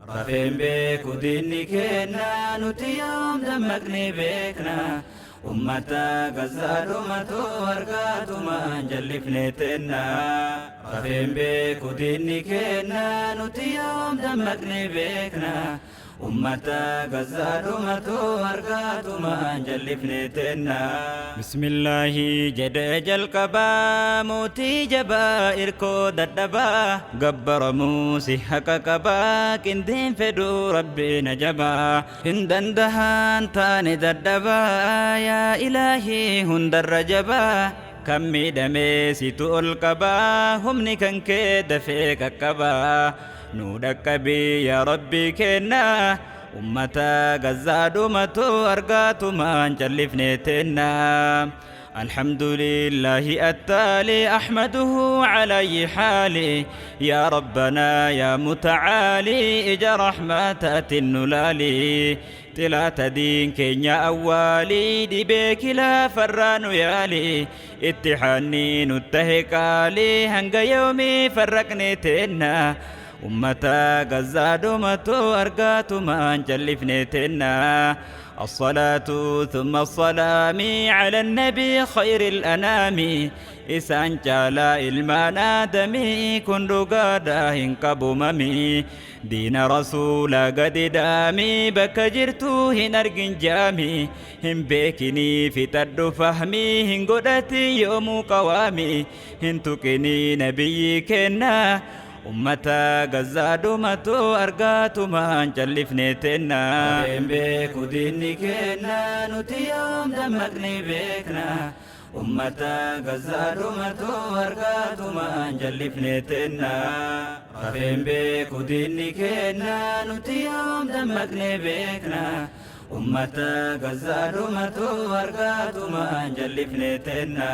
Rafeen beeku diinni keenna nuti yoom dammaqnee beekna. Ummata Gazzaa dhumatu argaatumaan jallifne teenna. Rafeen beeku diinni keenna nuti yoom dammaqnee beekna. Ummata Gazzaa dhumatu argaatumaan jallifne teenna. Bismillaahi jedhee jalqabaa, mootii jabaa irkoo dadhabaa, gabbaramuu si haqa qabaa, qindiin fedhuu rabbii na jabaa, hin dandahaan taane dadhabaa, yaa ilaahii hundarra jabaa, kan miidhamee situ ol qabaa, humni kan kee dafee qaqqabaa, nu dhaqqabii yaa rabbii keenna. Ummata Gazzaa dhumatu argaatumaan callifne teenna. الحمد لله التالي أحمده على أي حال، يا ربنا يا متعالي إجا رحمة النلالي، تلا دين كينيا أولي دي لا فران يالي، اتحاني نتهكالي هنگا يومي فرقني تنا. Ummata Gazzaa dhumatu argaatumaan jallifne teenna. الصلاة ثم السلام على النبي خير الأنام، إسان جالا ilmaan aadamii kun dhugaadha hin qabu mamii, diina rasuula gadi daamii, bakka jirtu hin argin jaamii, hin beekinii fixadhu fahmii, hin godhati yoomuu qawaamii, hin tuqinii nabiyyi kennaa. Ummata Gazzaa dhumatu argaatumaan callifne teenna. Rafeen beeku diinni keenna nuti yoom dammaqnee beekna. Ummata Gazzaa dhumatu argaatumaan jallifne teenna. Rafeen beeku diinni keenna nuti yoom dammaqnee beekna. Ummata Gazzaa dhumatu argaatumaan jallifne teenna.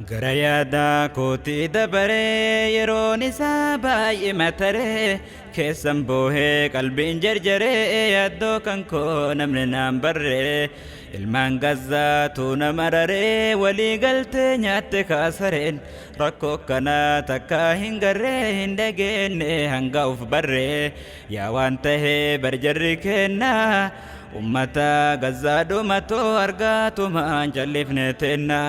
Gara yaadaa kootii dabaree yeroon isaa baay'ee mataree, keessan boohee qalbiin jarjaree, yaaddoo kan koo namni naan barree, ilmaan Gazzaatu nama raree, walii galtee nyaatte kaasareen, rakkoo kanaa takkaa hin garree, hin dhageenye hanga uf barree, yaa waan tahee barjarri kennaa. Ummata Gazzaa dhumatu argaatumaan callifne teenna.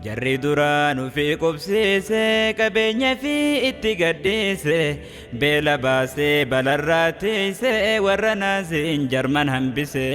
Jarri duraan ufii qubsiise, qabeenya fi itti gadhiise, beela baasee balarraa tiise, warra naaziin Jarman hambise,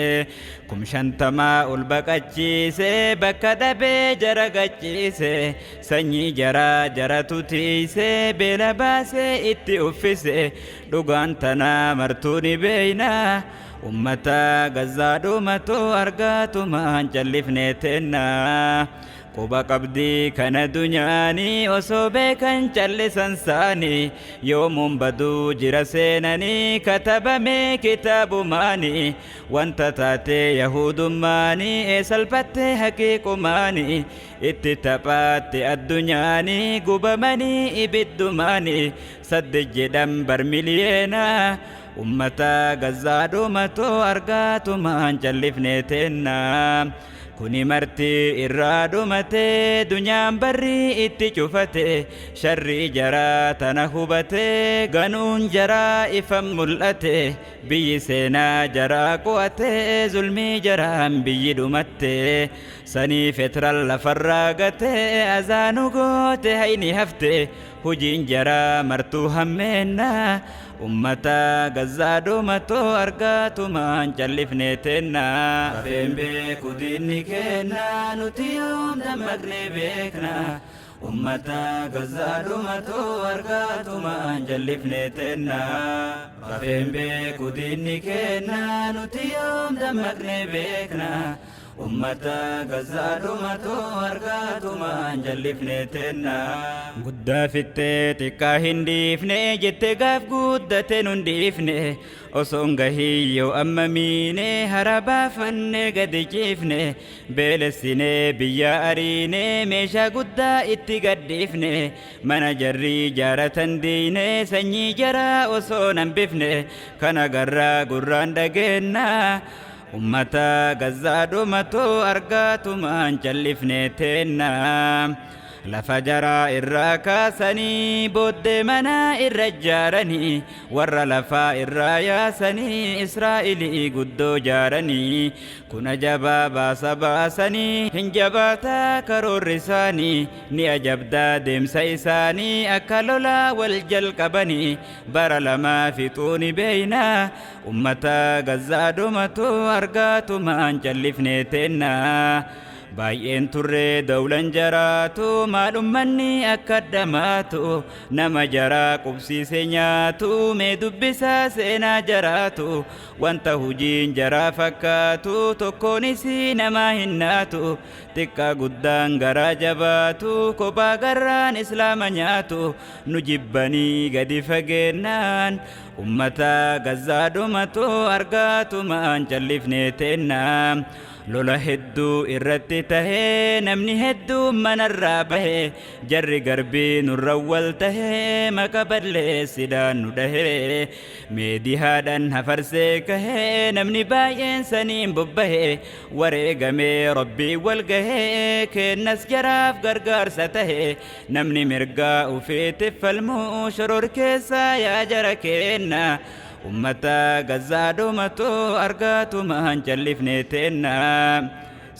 50,000 ol baqachiise, bakka dhabee jara gachiise, sanyii jaraa jaratu tiise, beela baasee itti uffise, dhugaan tanaa martuu ni beeyna. Ummata Gazzaa dhumatu argaatumaan callifne teenna. Quba qabdii kana dunyaanii osoo beekan callisan saanii, yoomuun baduu jira seenanii katabamee kitaabumaanii, wanta taatee yahudummaanii ee salphattee haqiiqumaanii, itti taphaatti addunyaanii gubamanii ibiddumaanii, sadde jedhan bar miliyeenaa. Ummata Gazzaa dhumatu argaatumaan callifne teenna. Kuni marti irraa dhumate dunyaan barri itti cufate, sharri jaraa tana hubate, ganuun jaraa ifan mul'ate, biyyi seenaa jaraa qo'ate, zulmii jaraan biyyi dhumatte, sanii fetran lafarraa gate, azaanu goote hayni hafte, hujiin jaraa martuu hammeenna. Ummata Gazzaa dhumatu argaatumaan callifne teenna. Rafeen beeku diinni keenna nuti yoom dammaqnee beekna. Ummata Gazzaa dhumatu argaatumaan jallifne teenna. Rafeen beeku diinni keenna nuti yoom dammaqnee beekna. Ummata Gazzaa dhumatu argaatumaan jallifne teenna. Guddaa fittee xiqqaa hin dhiifne jette gaaf guddate nun dhiifne, osoon gahiyyoo amma miine hara baafanne gadi ciifne, beelessinee biyya ariine, meeshaa guddaa itti gadhiifne, mana jarrii jaaratan diine, sanyii jaraa osoo nan bifne, kana garraa gurraan dhageenna. Ummata Gazzaa dhumatu argaatumaan callifne teenna. Lafa jaraa irraa kaasanii booddee mana irra ijaaranii, warra lafaa irraa yaasanii Israa'elii guddoo jaaranii. Kun ajabaa baasa baasanii hin jabaataa karoorri isaanii, ni ajabdaa deemsa isaanii akka lolaa wal jalqabanii bara lamaa fixuuni beeynaa. Ummata Gazzaa dhumatu argaatumaan callifnee teennaa. Baay'een turree dawlan jaraatu, maal ummanni akka dhamaatu, nama jaraa qubsiise nyaatu. Mee dubbisaa seenaa jaraatu, wanta hujiin jaraa fakkaatu tokkoonis nama hin naatu. Xiqqaa guddaan garaa jabaatu, kophaa garraan islaama nyaatu, nu jibbanii gadi fageennaan. Ummata Gazzaa dhumatu argaatumaan callifnee teennaa. Lola hedduu irratti tahee namni hedduu manarraa bahee, jarri garbii nurra wal tahee maka balleessidhaan nu dhahee, meedihaadhaan hafarsee kahee namni baay'een saniin bobbahee wareegamee Rabbii wal gahee kennas jaraaf gargaarsa tahee. Namni mirgaa ufiitiif falmuu shororkeessaa yaa jara kenna. Ummata Gazzaa dhumatu argaatumaan callifnee teennaa.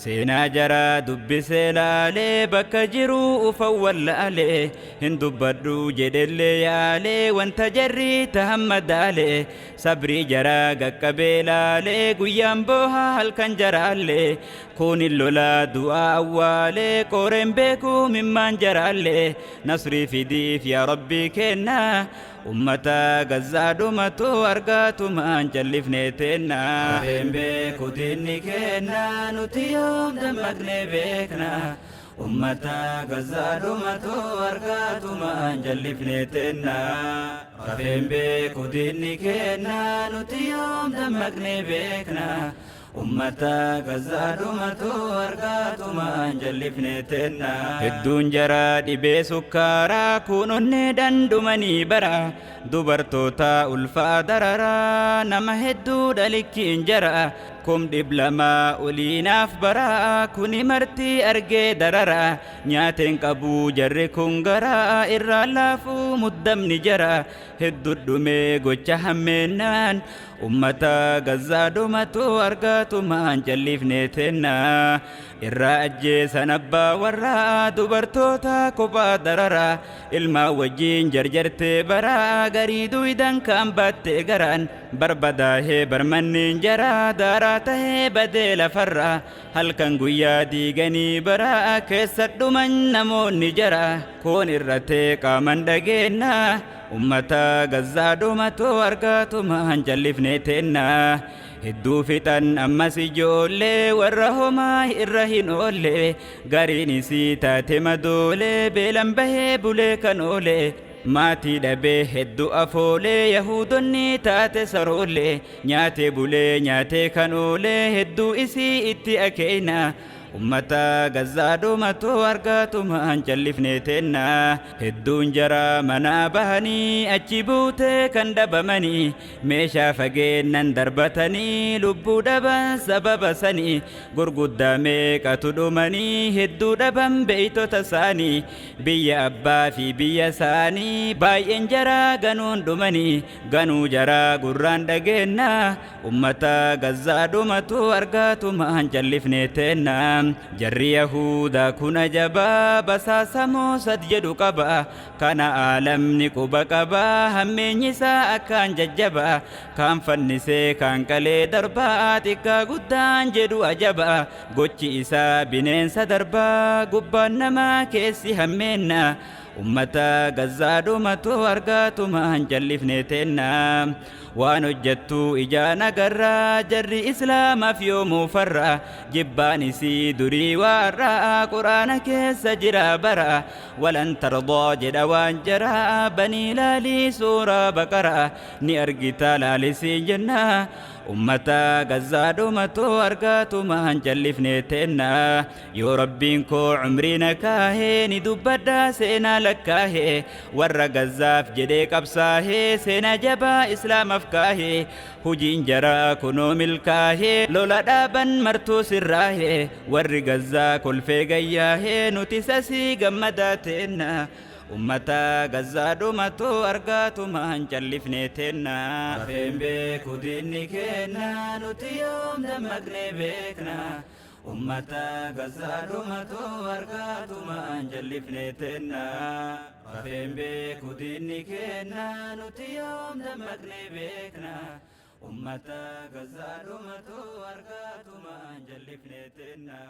Seenaa jaraa dubbisee laalee bakka jiru ufan wallaalee, hin dubbadhu jedhellee yaalee wanta jarri tahan madaalee, sabrii jaraa qaqqabee laalee guyyaan booha halkan jaraallee, kunin lolaa du'aa awwaalee qoreen beekuu mimmaan jaraallee. Nasrii fidiif yaa Rabbii kennaa. Ummata Gazzaa dhumatu argaatumaan callifnee teennaa. Rafeen beeku diinni kennaa, nuti yoom dammaqnee beekna. Ummata Gazzaa dhumatu argaatumaan callifnee teennaa. Rafeen beeku diinni kennaa, nuti yoom dammaqnee beekna. Ummata Gazzaa dhumatu argaatumaan callifnee teennaa. Hedduun jaraa dhibee sukkaaraa kun onneedhaan dhumanii bara, dubartoota ulfaa dararaa nama hedduu dhalikkiin jara, 200,000 oliinaaf bara kuni marti argee darara. Nyaateen qabuu jarri kun garaa irraa laafuu muddamni jara, hedduu dhumee gocha hammeennaan. Ummata Gazzaa dhumatu argaatumaan callifnee teennaa. Irraa ajjeesan abbaa warraa, dubartoota kophaa dararaa, ilmaan wajjiin jarjartee baraa, garii duydan kaan baattee garaan barbadaahee barmanneen jaraa, daaraa tahee badee lafarraa halkan guyyaa diiganii baraa keessa dhuman namoonni jara, kun irratee qaaman dhageennaa. Ummata Gazzaa dhumatu argaatumaan callifnee teennaa. Hedduu fixan ammas ijoollee warra homaa irra hin oolle, gariin isii taate madoolee beelan bahee bulee kan oole, maatii dhabee hedduu afoolee Yahudonni taate saroolee, nyaatee bulee nyaatee kan oole hedduu isii itti akeena. Ummata Gazzaa dhumatu argaatumaan callifnee teennaa. Hedduun jaraa manaa bahanii achi buutee kan dhabamanii, meeshaa fageennan darbatanii lubbuu dhaban sababa sanii, gurguddaa meeqatu dhumanii hedduu dhaban beeytota isaanii, biyya abbaa fi biyya isaanii baay'een jaraa ganuun dhumanii, ganuu jaraa gurraan dhageennaa. Ummata Gazzaa dhumatu argaatumaan callifnee teennaa. Jarri Yahudaa kun ajabaa basaasa Moosad jedhu qaba, kana aalamni quba qaba, hammeenyi isaa akkaan jajjaba, kaan fannisee kaan qalee darbaa, xiqqaa guddaan jedhu ajaba, gochi isaa bineensa darbaa, gubbaan namaa keessi hammeenna. Ummata Gazzaa dhumatu argaatumaan callifnee teennaa. Waan hojjettu ijaan agarraa, jarri islaamaaf yoomuu farra, jibbaan isii durii waarraa, quraana keessa jira bara, walan tardaa jedha waan jaraa, banii laalii suuraa Baqaraa ni argita laalisiin jennaa. Ummata Gazzaa dhumatoo argaatumaan jallifne teenna. Yoo Rabbiin koo umrii na kaahee, ni dubbadhaa seenaa lakkaahee, warra Gazzaaf jedhee qabsaahee, seenaa jabaa Islaamaaf kaahee. Hujiin jaraa kunoo milkaahee, lola dhaaban martuu sirraahee, warri Gazzaa kolfee gayyaahee, nuti sasii gammadaa teenna. Ummata Gazzaa dhumatoo argaatumaan callifne teenna. Rafeen beeku diinni keenna, nuti yoom dammaqnee beekna? Ummata Gazzaa dhumatoo argaatumaan jallifne teenna. Rafeen beeku diinni keenna, nuti yoom dammaqnee beekna? Ummata Gazzaa dhumatoo argaatumaan jallifne teenna.